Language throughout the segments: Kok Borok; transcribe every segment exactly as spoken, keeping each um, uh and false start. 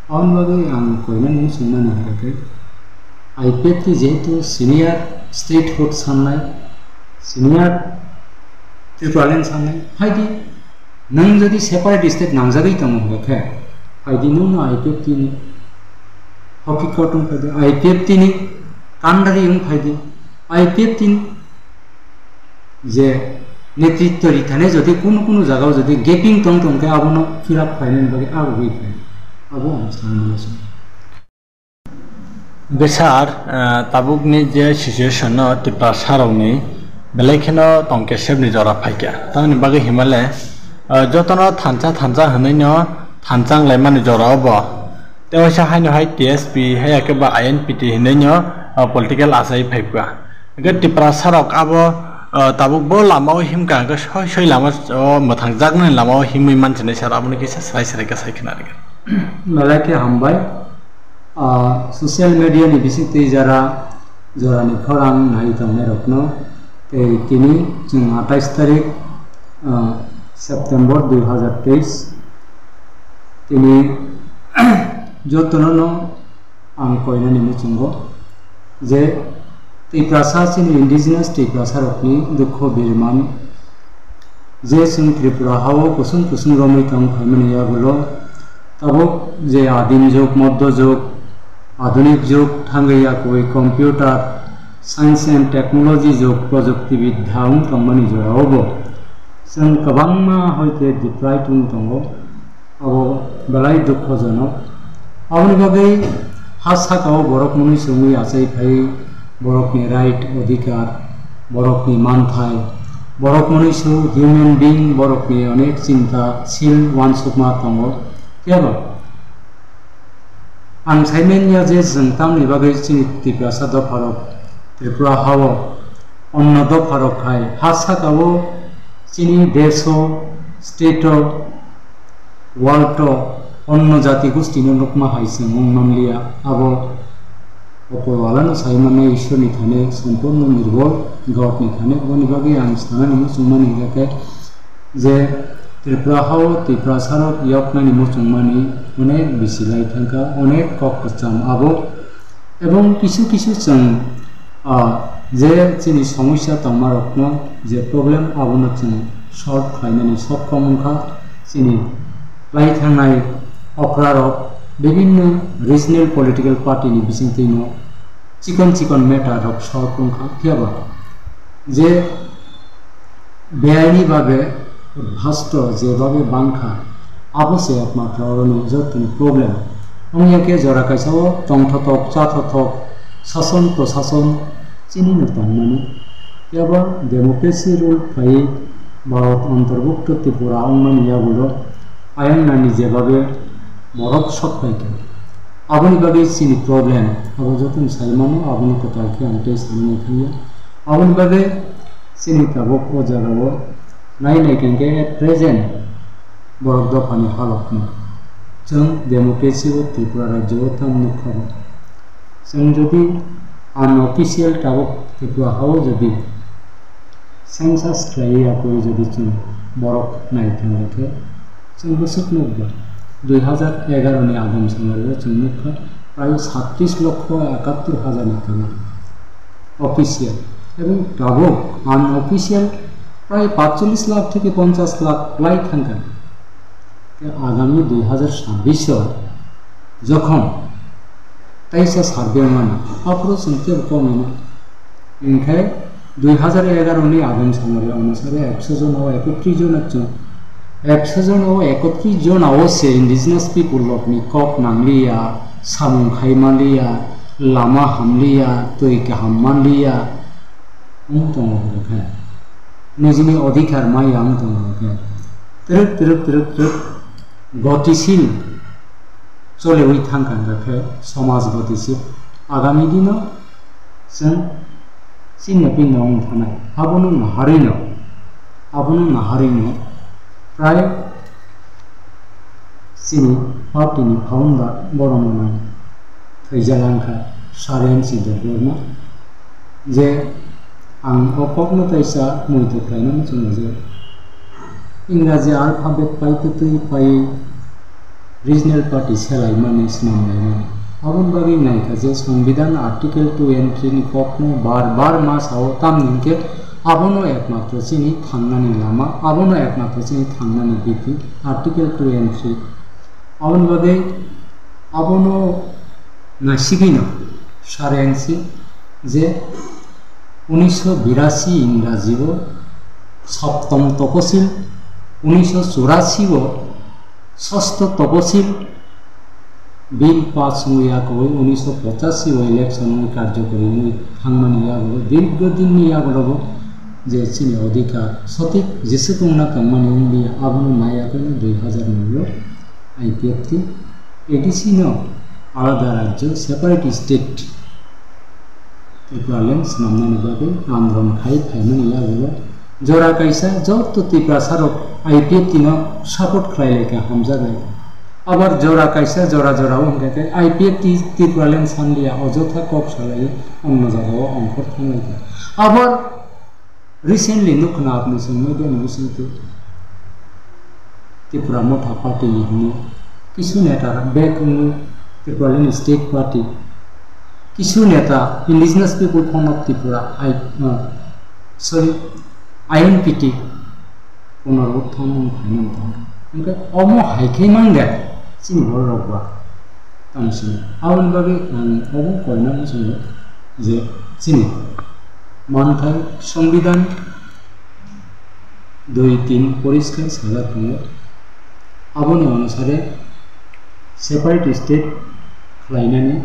Aboni bagwi ang koinani swngmani hwnkhe, I P F T jehetu senior statehood sannai, senior Tipraland sannai, phaidi nwng jodi separate state nangjagwi tongo hwnkhe, phaidi nwngno I P F T ni hoki court wng phaidi, I P F T ni kandari wng phaidi, I P F T ni je netritto rithane jodi kunu kunu jagao jodi gaping tong tong khe abono fill up khlainani bagwi abo wi phai, abo ang sanmano se. Besar, ah, tabukni je situation no Tiprasa rokni belai kheno tongkesepni jora phaikha. Tamoni bagwi himale, ah, jotono thansa thansa hwnwi no thansa wnglaimani jora obo. Tei waisa haino hai T S P, hai ya khe ba I N P T hinwi no, ah, political achai phai pha. Hwnkhe Tiprasa rok abo, ah, tabuk bo lama o himkha, hwnkhe soi soi lama o mwthang jaknani lama o himwi mansinai sir, aboni kisa srai srai khe sai khna rwkha. Belai khe hambai, ah, social media ni bisingtwi jara jorani khorang nai tongnai rokno, tei tini chwng atais tarik, ah, September dui hazar teis, tini jotono no ang koinani muchungo je Tiprasa chini indigenous Tiprasa rokni dukho birman je chwng Tripura hao kusung kusung romwi tong phaimani yagulo tabuk je adim jug, moddo jug, adunik jug thangwi yakwi computer, science and technology jug, projukti bidya wng tongmani jorao bo chwng kwbangma hoite deprived wng tongo. Abo belai dukhojonok. Aboni bagwi ha sakao borok mwnwi se wngwi achai phai, borokni right, odhikar, borokni manthai, borok mwnwi se human being, borokni onek chinta, sil, uansukma tongo. Phiya ba ang saimanya je chwng tamni bagwi chini Tiprasa dopharok Tripura hao onno dopharok hai ha sakao chini desh o, state o, world o onno jati gostino nukma hai se wng manliya. Abo Opor Walano sai mannai Ishwarni thani, sompurno nirbol Godni thani. Aboni bagwi ang sanani muchungmani hwnkhe je Tripura hao Tiprasarok yoknani muchungmani onek bisi lai thangkha, onek kok kwcham abo. Ebong kisu kisu chwng, ah, je chini somosya tongmarokno je problem abono chwng solve khlainani sokkom wngkha. Chini lai thangnai okrarok bibinno regional political party ni bisingtwino chikon chikon matter rok solve wngkha, phiyaba je beaini babe bhasto je babe bangkha, abo se ekmatro oroni jotoni problem. Wngya khe jora kaisa o tongthothok, chathothok, sason prosason chini no tongmani. Phiya ba democracy rule khlaiwi Bharat antorbhukto Tripura wngmani yagulo ayang nani jebabe borok sok phaikha. Aboni bagwi chini problem, abo jotono sai mano, abono kwtal khe ang tei sanani thangya. Aboni bagwi chini tabuk o jagao nai nai khe at present borok dophani halokno. Chwng democracy o Tripura rajyo o tamo nukha bo. Chwng jodi unofficial tabuk Tripura hao jodi census khlaiwi yakwi jodi chwng borok nai thangkhe chwng bwswk nukgo. Dui hazar egaroh ni agom samari o chwng nukha prai satris lokho ekattor hajar ni kwrwi official, ebong tabuk unofficial prai patchollis lakh theke ponchash lakh lai thangkha. Tei agami dui hazar sabbish o jokhon teisa survey mano, aphuru chwng teibo kok mano. Hinkhe dui hazar egaroh ni agom samari onusare ekso jon o ekotris jon chwng, ekso jon o ekotris jon o se indigenous people rokni kok nangliya, samung khai manliya, lama hamliya, twi kaham manliya, wng tongo hwnkhe. Nijini odhikar maya wng tongo hwnkhe. Twrwk, twrwk, twrwk, twrwk gotisil cholewi thangkha hwnkhe somaj gotisil. Agami dino chwng chini pinno wng thanai. Abono naharwino, abono naharwino prai chini party ni founder borok mwnang thwijala wngkha Saren Sijak Debbarma. Je ang o kokno teisa muitu khlaina muchungo je Ingraji alphabet pai twtwi pai regional party selaimani, swnamlaimani. Aboni bagwi naikha je Songbidan Article two and three ni kokno bar bar ma sao, tamni hwnkhe abono ekmatro chini thangnani lama, abono ekmatro chini thangnani bithi, Article two and three. Aboni bagwi abono naisigwino sare wngsi je unisho birasi Ingraji o Saptom Toposil, unisho churasi o Sosto Toposil Bill pass wngwi yakowi unisho pochasi o election wngwi karjokori wngwi thangmani yago, dirgo dinni yago rogo je chini odhikar sotik jesuk wngna tongmani wngya, abono naiyakoino dui hazar noi o I P F T A D C no alada rajyo, separate state, Tipraland swnamnani bagwi andolon khai phaimani yagulo jora kaisa joto Tiprasarok I P F T no support khlai lai kha, hamjak lai kha. Abar jora kaisa jora jora o hwnkhe khe I P F T Tipraland sanliya, ojotha kok salaiwi onno jagao ongkhor thang lai kha. Abar recently nukna apni chwng media ni bisingtwi Tipra Motha Party ni hwnwi kisu neta bek wngwi Tipraland State Party, kisu neta Indigenous People Front of Tripura, I, uh, sorry, I N P T, punorutthan wng phaina wng tong. Hwnkhe omo hai khe mangde chini bororok ba tamo sini. Aboni bagwi ang obo koina muchungo je chini manthai Songbidan dui tin poriskar sajak tongo. Aboni onusare separate state khlainani,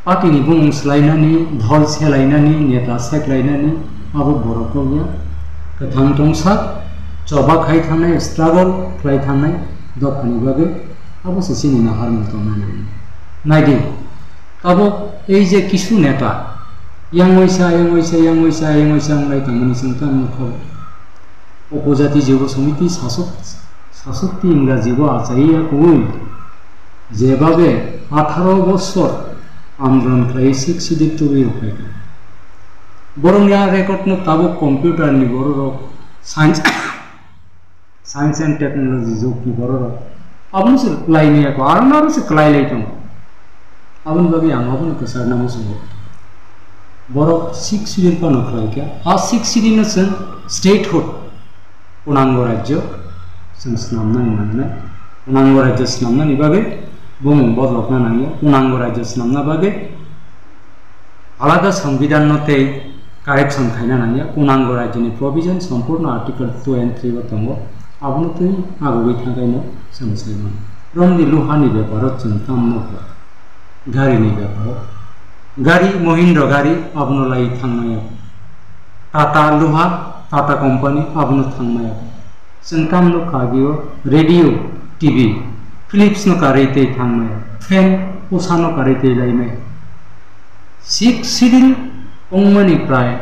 party ni bumung swlainani, dhol selainani, neta seklainani abo borok nokya. Kwthang tongsa choba khai thangnai, struggle khlai thangnai dophani bagwi abo se chini naharmung tongnani. Naidi, tabuk ei je kisu neta yang waisa, yang waisa, yang waisa, yang waisa wnglai tongmani chwng tamo nukho. Upojati Jobo Samiti sasok, sasokti Ingraji bo achaiya koi. Jebabe atharo bosor andolon khlai Sixth Schedule tubui rwkhaikha. Borokni a record no tabuk computer ni bororok science, science and technology jog ni bororok abono se khlai maya kho, aro naro se khlai lai tongo. Aboni bagwi ang abono kwchar namo chwngo. Borok Sixth Schedule phano khlai kha. A Sixth Schedule no chwng statehood, punango rajyo chwng swnamnani nangnai. Punango rajyo swnamnani bagwi bumung bodolokna nangya. Punango rajyo swnamna bagwi alada songbidan no tei correction khaina nangya. Punango rajyoni provision sompurno Article two and three o tongo. Abono twi agugwi thangkaino chwng sai mano. Romni luhani beparo chwng tamno kha. Garini beparo. Gari, Mahindra gari, abono lai thangnaya. Tata luha, Tata company, abono thangnaya. Chwng tamno kha agio radio, T V, Philips no karwi tei thangnaya. Fan, Usha no karwi tei lainai. Sixth Schedule wngmani prai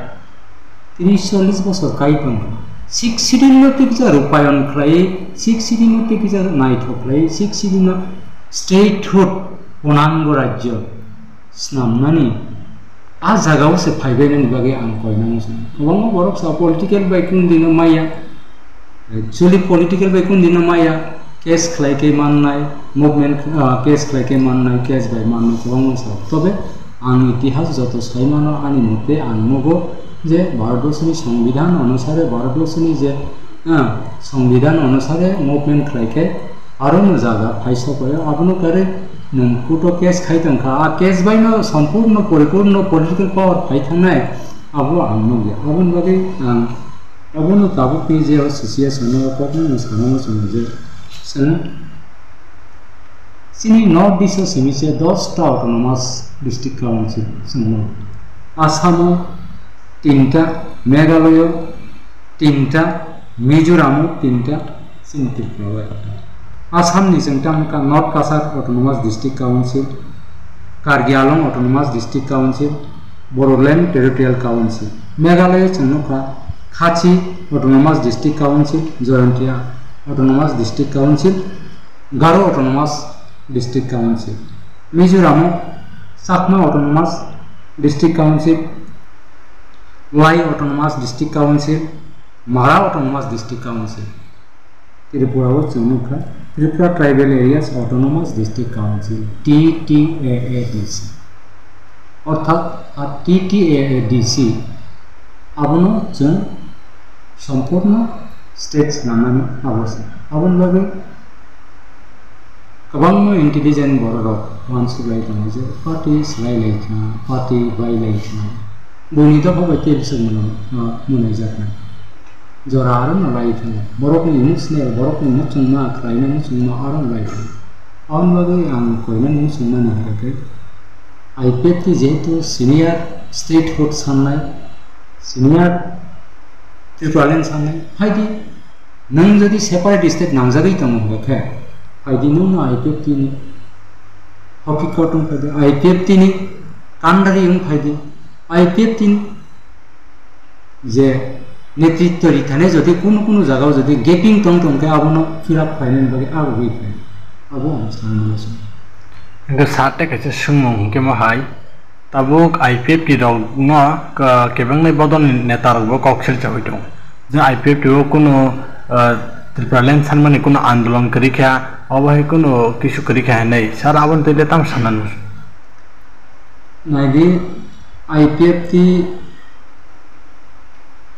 tris chollis bosor kai tongo. Sixth Schedule no tei kisa rupayon khlai, Sixth Schedule no tei kisa naithok khlai, Sixth Schedule no statehood, punango rajyo swnamnani a jagao se phaibainani bagwi ang koinani chwng. Kwbangma borok sa political bai kundino maya, actually political bai kundino maya, case khlai khe mannai, movement, ah, case khlai khe mannai, case bai mannai kwbangma sa. Tobe ang itihas joto sai mano, ani mote ang nugo je Bharatborsoni songbidan onusare, Bharatborsoni je, ah, songbidan onusare movement khlai khe aro no jaga phai sokoyo, abono kare nwng court o case khai tongkha, a case bai no sompurno poripurno political power phai thangnai, abo ang nukya. Aboni bagwi ang abono tabukni je o situation o kokno sana muchungo je chwng chini North East o simi se dos ta autonomous district council chwngno, Assam o tinta, Meghalaya o tinta, Mizoram o tinta, chini Tripura o ekta. Assam ni chwng tamo kha North Cachar Autonomous District Council, Karbi Anglong Autonomous District Council, Bodoland Territorial Council. Meghalaya chwng nukha Khasi Autonomous District Council, Jaintia Autonomous District Council, Garo Autonomous District Council. Mizoram o Chakma Autonomous District Council, Lai Autonomous District Council, Mara Autonomous District Council. Tripura o chwng nukha Tripura Tribal Areas Autonomous District Council, T T A A D C. Orthat a T T A A D C abono chwng sompurno state swnamnani abo se. Aboni bagwi kwbangma intelligent bororok uansuk lai tongo je party swlai lai kha, party bai lai kha, buini dopha bai tei bwswk mwnwi, ah, mwnwi jaknai. Jora aro no lai tongo. Borokni emotional, borokni muchungma, khlaina muchungma aro no lai tongo. Aboni bagwi ang koinani muchungmani hwnkhe I P F T jehetu senior statehood sannai, senior Tipraland sannai, phaidi nwng jodi separate state nangjagwi tongo hwnkhe, phaidi nwngno I P F T ni hoki kotung phaidi, I P F T ni kandari wng phaidi, I P F T ni je netritto rithani jodi kunu kunu jagao jodi gaping tong tong khe abono fill up khlainani bagwi abo bai khlai. Abo ang sanmano se. Hwnkhe sir tei kaisa swngmung hwnkhe mo hai, tabuk I P F T rokno, ah, kebengnai bodolni neta rokbo kok silchawi tongo. Je I P F T o kunu, ah, Tipraland sanmani kunu andolon kwrwi kha, obo hai kunu kisu kwrwi kha hinwi sir aboni twi le tamo sanani? Naidi, I P F T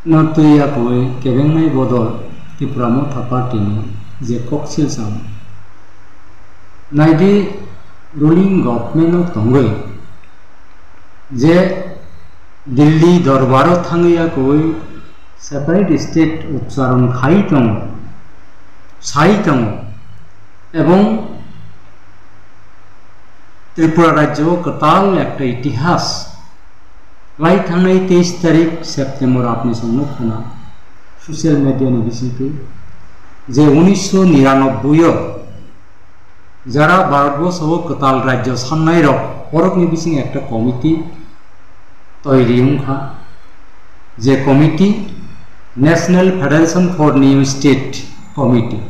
no twi yakwi kebengnai bodol Tipra Motha Party ni je kok silcham. Naidi, ruling government o tongwi je Delhi dorbar o thangwi yakwi separate state uchcharon khai tongo, sai tongo, ebong Tripura rajyo o kwtal ekta itihas. Lai thangnai teis tarik September apni chwng nukha na social media ni bisingtwi je unisho niranobboi o jara Bharatborsho o kwtal rajyo sannai rok borokni bising ekta committee toiri wngkha, je committee National Federation for New State Committee.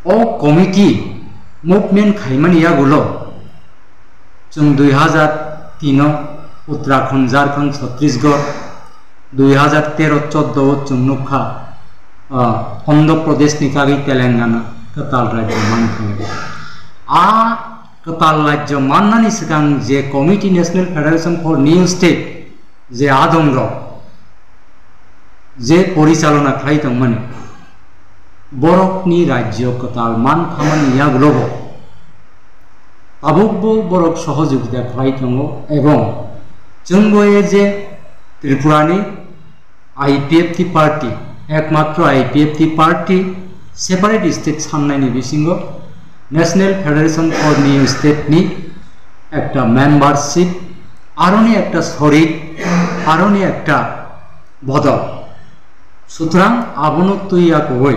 O committee movement khaimani yagulo chwng dui hazar tin o Uttarakhand, Jharkhand, Chhattisgarh, dui hazar tero chordo o chwng nukha, ah, Andhra Pradesh ni kagwi Telangana kwtal rajyo man thangwi. A kwtal rajyo mannani swkang je Committee National Federation for New State je adongrok je porichalona khlai tongmani, borokni rajyo kwtal man khamani yagulobo tabukbo borok sohojogita khlai tongo, ebong chwngbo e je Tripurani I P F T party, ekmatro I P F T party separate state sannaini bisingo National Federation for New State ni ekta membership, aroni ekta sorit, aroni ekta bodol. Sutrang abono twi yakwi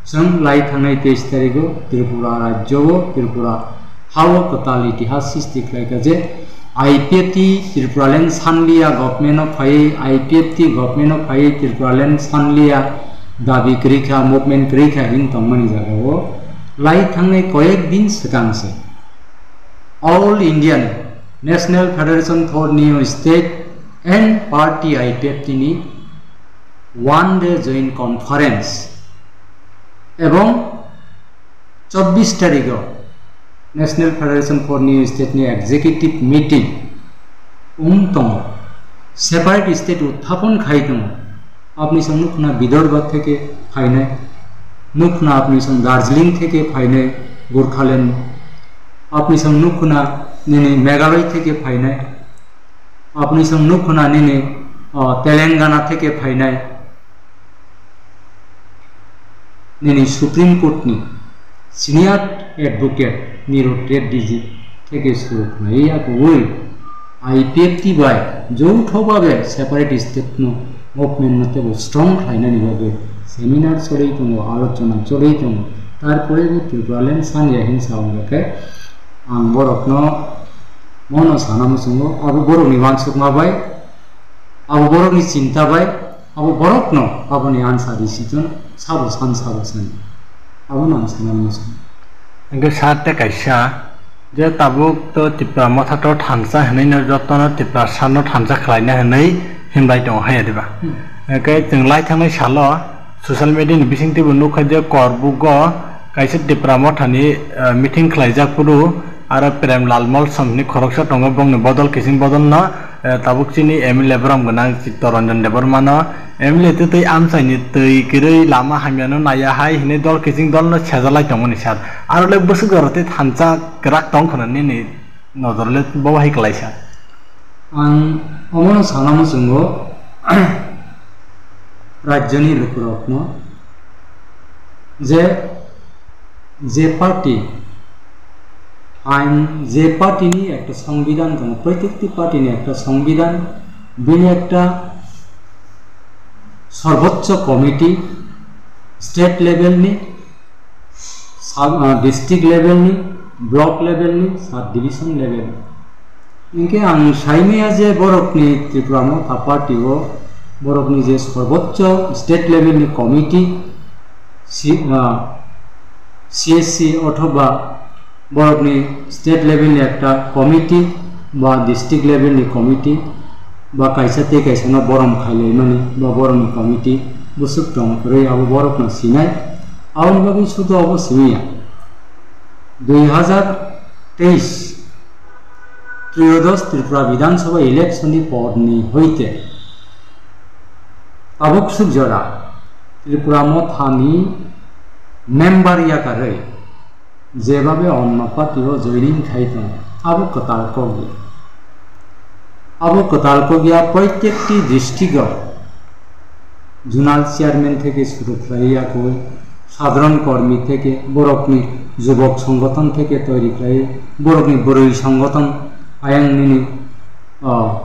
chwng lai thangnai teis tarigo Tripura rajyo o, Tripura ha o kwtal itihas srishti khlaikha je I P F T Tripuraland sanliya government o phaiwi, I P F T government o phaiwi Tripuraland sanliya dabi kwrwi kha, movement kwrwi kha hwn tongmani jaga o lai thangnai koyek din swkang se All Indian National Federation for New State and Party I P F T ni one day joint conference ebong chobbish tarigo National Federation for New State ni executive meeting wng tongo, separate state uthapon khai tongo. Apni song nukhna Vidarbha theke phainai, nukhna apni song Darjeeling theke phainai, Gorkhaland, apni song nukhna nini Meghalaya theke phainai, apni song nukhna nini, o, Telangana theke phainai. Nini Supreme Court ni senior advocate Nirot Reddy ji theke suru khlaiwi yakwi I P F T bai joutho babe separate state no movement no tebo strong khlainani bagwi seminar choli tongo, alochona choli tongo. Tarpore bo Tripuraland sanya hinsa wngkha khe ang borokno mono sana muchungo, abo borokni uansukma bai, abo borokni chinta bai, abo borokno aboni answer decision sabo san sabo san. Abono ang sana muchungo. Hingke sir tei kaisa je tabuk to Tipra Motha to thansa hinui no joto no Tiprasa no thansa khlai na hinui himlai tongo haiya diba? Hmm. Hingke chwng lai thang nai salo social media ni bising twi bo nukha je Korbugo Kaisa Tipra Mothani, eh, meeting khlaijak phuru, aro Prem Lal Molsom hwnwi khoroksa tongo, bongni bodol kiching bodolno, eh, tabuk chini M L A borom gwnang Chittaranjan Debbarmano, M L A twi twi amchaini twi kwrwi lama hamyano naiya hai hwnwi dol kiching dolno sejalai tongmani sir. Aro le bwswk jora tei thansa kwrak tong khwna nini nojor le bo hai kwlaisa. Ang omono sana muchungo, rajyoni lukurokno je, je party ain, je party ni ekta songbidan tongo, protekti party ni ekta songbidan, bini ekta sorboccho committee, state level ni, sub, ah, district level ni, block level ni, sub division level. Hinkhe ang saimaya je borokni Tipra Motha party o borokni je sorboccho state level ni committee, C-, ah, C S C othoba borokni state level ni ekta committee ba district level ni committee ba kaisa tei kaisa no borom khailaimani ba borokni committee bwswk tong kwrwi abo borokno sinai. Aboni bagwi sudo abo simiya. Dui hazar teis Triodosh Tripura Bidhan Sabha election ni por ni hoite tabuk swk jora Tripura Motha ni member yakarwi jebabe onno party o joining khai tongo, abo kwtal kok ya. Abo kwtal kok ya, proitekti district o zonal chairman theke suru khlai ya koi, sadharan kormi theke, borokni jubok songothon theke toiri khlai, borokni bwrwi songothon ayang nini, o,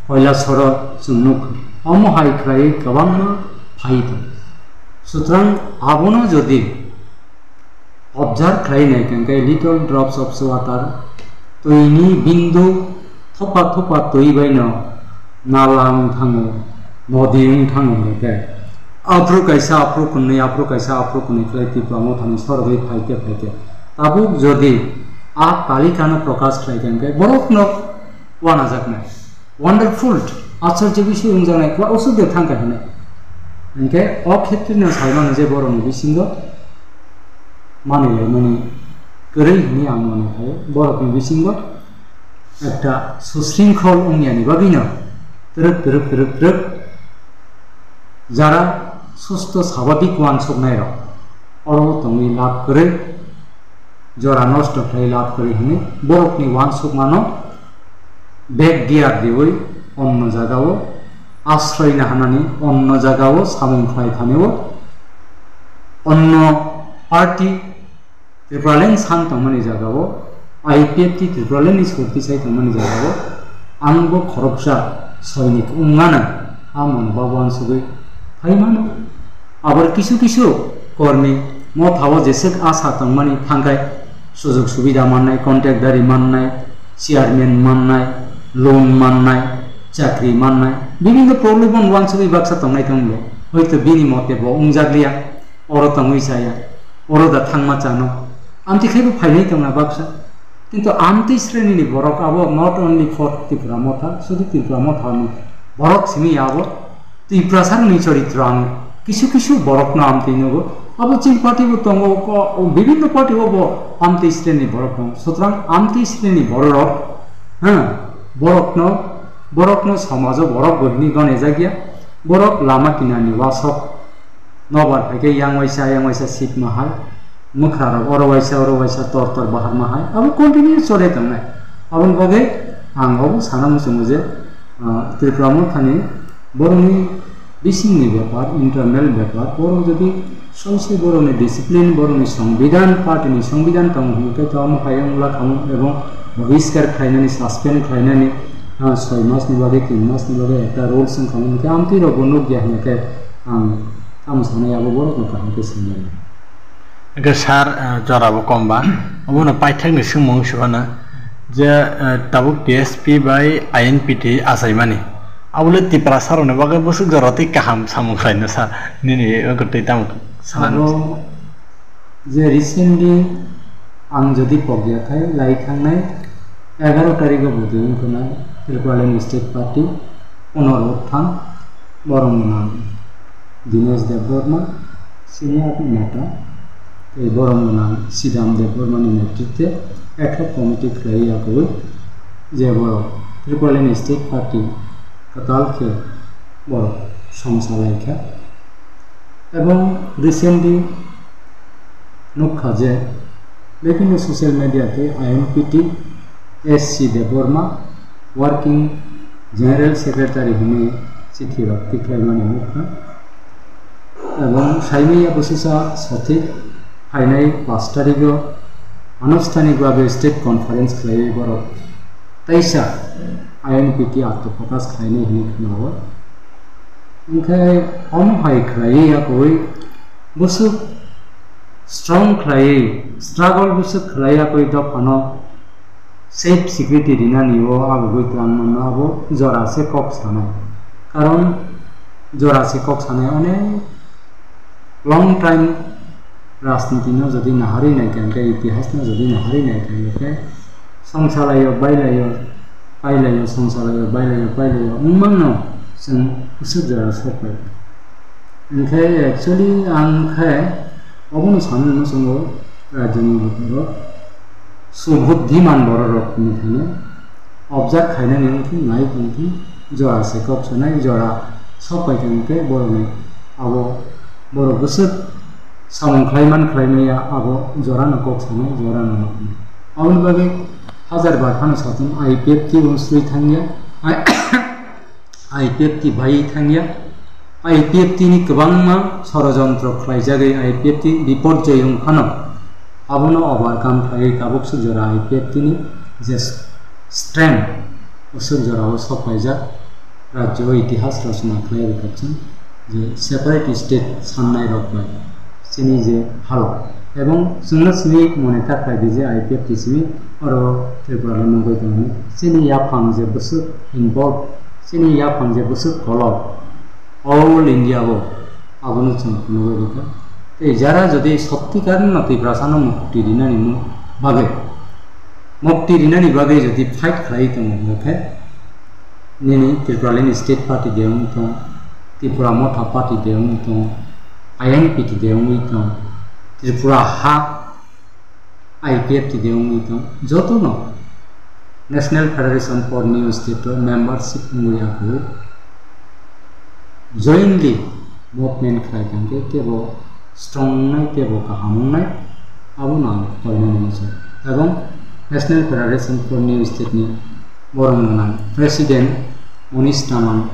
Kailasoro chwng nukha. Omo hai khlai kwbangma phai tongo. Sutrang abono jodi observe khlai nai khe, hwnkhe little drops of water, twini bindu thopha thopha twi baino nala wng thango, nodi wng thango hwnkhe. Aphuru kaisa, aphuru kwnwi, aphuru kaisa, aphuru kwnwi khlai Tipra Mothani sorogwi phaikhe phaikhe. Tabuk jodi a talikano prokash khlai khe, hwnkhe borokno wanajaknai. Wonderful, achorjo bisoi wngjaknai, kwa usuk de thangkha hinwi. Hinkhe o khetrino saimano je borokni bisingo manwi laimani kwrwi hinwi ang mano khaio. Borokni bisingo ekta susringkhol wngyani bagwino twrwk twrwk twrwk twrwk jara susto swabhabik uansuknairok oro tongwi lab kwrwi, jora nosto khlai lab kwrwi hinwi borokni uansukmano back gear riwi onno jagao asroi nahanani, onno jagao samung khlai thanio, onno party Tipraland san tongmani jagao, I P F T Tipraland ni sorti sai tongmani jagao, ang bo khoroksa soinik wngmano, a mano ba uansugwi phaimano. Abor kisu kisu kormi Mothao jeswk asa tongmani thangkhai, sujog subida mannai, contract dari mannai, chairman mannai, loan mannai, chakri mannai, bibinno problem uansugwi baksa tongnai tonglo. Hoito bini mote bo wngjakliya, oro tongwi chaya, oro da thangma chano. Amtwi khaibo phainai tongna baksa. Kintu amtwi sreni ni borok abo not only for Tipra Motha, sudu Tipra Motha ni borok simi abo. Tiprasarokni choritro ang kisu kisu borokno amtwi nugo. Abo chini party bo tongo, ko-, bibinno party o bo amtwi sreni borok tongo. Sutrang amtwi sreni borok, ha, borokno, borokno somajo borok bo hinwi gone jakya. Borok lama kinani wasok nobar phaikhe yang waisa, yang waisa sitma hai. Mwkhrarok oro waisa, oro waisa, tor tor baharma hai, abo continue chole tongnai. Aboni bagwi ang obo sana muchungo je, ah, Tripura Mothani borokni bisingni bepar, internal bepar, borok jodi soise borokni discipline, borokni songbidan, party ni songbidan tongo hwnwi khe to omo hai wngla khamu, ebong bohiskar khlainani, suspend khlainani, ah, soi masni bagwi, tin masni bagwi ekta rules wng khamu, hwnkhe amtwi rokbo nukya hwnwi khe ang tamo sanai abo borokno kaham khe sanai. Hwnkhe sir, eh, jora bo kom ba. Obono paithakni swngmung wngsi phano je, eh, tabuk T S P bai I N P T achaimani. Abole Tiprasarokni bagwi bwswk jora tei kaham samung khlaino sir? Nini ongkha tei tamo sanani? Abo je recently ang jodi pokya khai lai thangnai egaro tarikgo bwtwi wngkha na Tripuraland State Party, Onor Utham, borok mwnang Dinesh Debbarma, senior neta. tei borom gwnang Sidam Debbarmani netritwe ad hoc committee khlaiwi yakowi je borok Tipraland State Party kwtal khe borok song salaikha. Ebong recently nukha je bibhinno social media tei I N P T S C Debbarma working general secretary hwnwi chithi rok tikhlaimani nukha. Ebong saimanya bwswsa sothik phainai pash tarigo anusthanik bagwi state conference khlaiwi borok teisa I N P T atmapakash khlainai hwnwi khwnao. Hwnkhe omo hai khlaiwi yakowi bwswk strong khlaiwi, struggle bwswk khlaiwi yakowi dophano safe security rinani o abogwi twlangmano abo jora se kok sanai. Karon jora se kok sanai onek long time rajniti no jodi naharwi naikha hwnkhe, itihas no jodi naharwi naikha hwnkhe, songsalai o bailaio, pailaio, songsalai o bailaio, pailaio wngmano chwng bwswk jora sokpai. Hwnkhe actually ang khe obono sanwi muchungo rajyoni borok subudhiman bororok hinwi thangwi observe khainani wngkhe, nai tongkhe, jora se kok sanai, jora sokpai tongkhe borokni abo borok bwswk samung khlaiman khlaimaya abo jorano kok sanai, jorano nuknai. Aboni bagwi hajar bar phano satung I P F T uansukwi thangya, I P F T bai thangya. I P F T ni kwbangma sorojontro khlaijagwi I P F T biporjoy wng phano abono overcome khlaiwi tabuk se jora I P F T ni je strength, bwswk jorao sok paijak, rajyo o itihas rachna khlai rwkha chwng je separate state sannai rok bai chini je halok. Ebong chwngno simi monitor khlai di je I P F T simi oro Tripura no nugwi tongo. Chini yaphang je bwswk involve, chini yaphang je bwswk kolok, all India o abono chwng nugwi rwkha. Tei jara jodi sotti karno Tiprasa no mukti rinani bagwi, mukti rinani bagwi jodi fight khlai tongo hwnkhe, nini Tipraland State Party de wngwi tong, Tipra Motha Party de wngwi tong, I N P T de wngwi tong, Tripura ha I P F T de wngwi tong, jotono National Federation for New State o membership wngwi yakowi jointly movement khlai tongkhe kebo strong wngnai, kebo kaham wngnai, abono ang koimani muchung. Ebong National Federation for New State ni borom gwnang President Manish Daman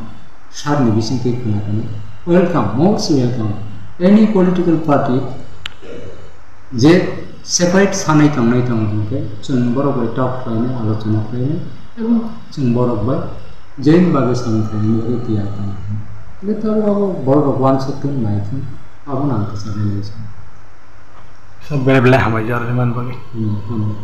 sir ni bisingtwi khwna tongo. Welcome, most welcome. Any political party je separate sanai tongnai tongo hwnkhe, chwng borok bai talk khlainai, alochona khlainai, ebong chwng borok bai join bagwi samung khlainai bagwi tiyar tongo. Hwnkhe tabuk abo borok rok uansuk thung, nai thung, abono ang kwchangwi nai sano. Belai belai hambai jora rwmani bagwi. Hmm, hambai.